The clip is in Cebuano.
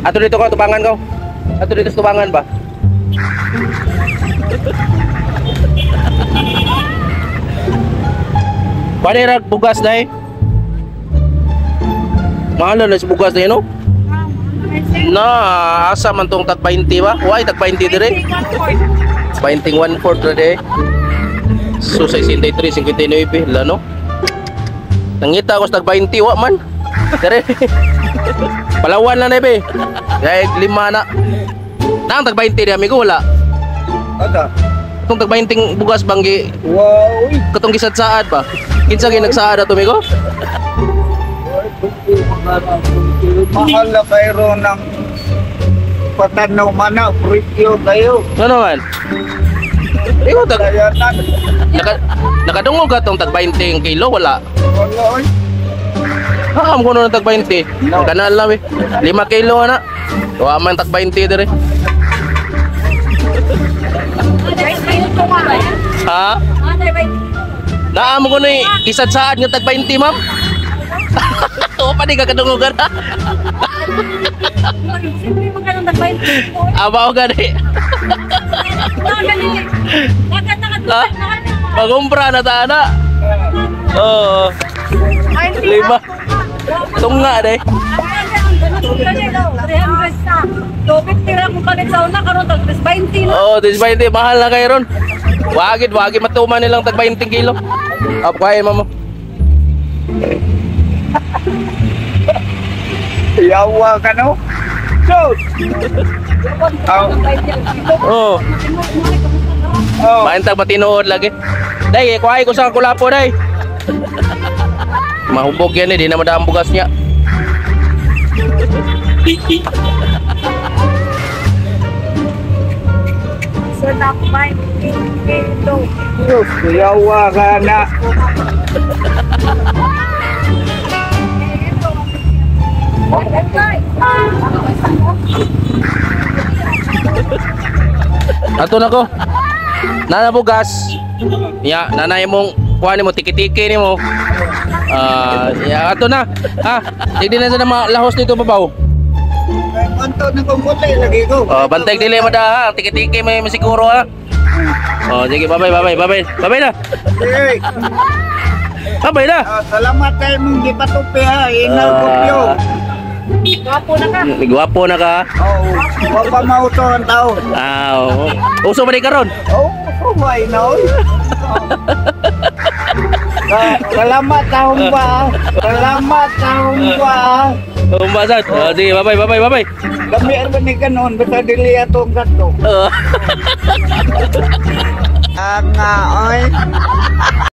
Ato dito ko, tubangan ko. Ato dito sa tubangan ba? Panirag bugas dai. Mahal na sa bugas dai no? Na, asa man tong tag 20 ba? Why tag 20 dire? 21.4 ra de. So 63 59 la no. Nangita ko sa tag 20 wa man. Dire. Palawan lang na be. Kay lima na. Nang tag 20 di amigo wala. Ada. Katong tag 20 bugas banggi. Wow. Katong gisad-saad ba? Kinsa gyud nagsaad ato amigo? Mahal na kayo ng patanaw man na, presyo kayo. Ano man? Ikaw tag nakadungog ka tong tag 20 kilo wala. Wala oy. Ha, am kuno ng tag 20. Ang kanal lang eh. 5 kilo na. Wa man tag 20 dire. Ha? Naa mo kuno isad-saad nga tag 20, ma'am. O pa di ka kadungog na. Abaw gani. Ha? Pagumpra na ta na. Oo. Lima. Tunga de. Oh, 20 mahal na kayo ron. Wagid, wagid matuman nilang tag 20 kilo. Up kayo mamo. Yawa ka no? So. Oh. Oh. Maintag patinuod lagi. Day, kuhay ko sa kulapo day. Mahubog yan eh, di na madaan bugas niya. Yawa ka na. Ato na ko. Nana bugas. Ya, nanay mong kuha nimo tiki-tiki nimo. Ya ato na. Ha, hindi na sa lahos dito babaw. Kanto na kong puti lagi ko. Oh, bantay dili mada ha, tiki-tiki may masiguro ha. Oh, sige, bye-bye, bye-bye, bye-bye. Bye-bye na. Bye-bye na. Salamat kay mong gipatupi ha, inal kopyo. Gwapo na ka. Gwapo na ka. Oo, wa pa mauto ang tao. Ah, oo. Uso ba di karon? Oo, sumay na oy. Salamat taong ba? Salamat taong ba? Humba sad. Oh, sige, bye-bye, bye-bye, bye-bye. Dami ang ni kanon basta dili atong kadto. Oo. Ang oy.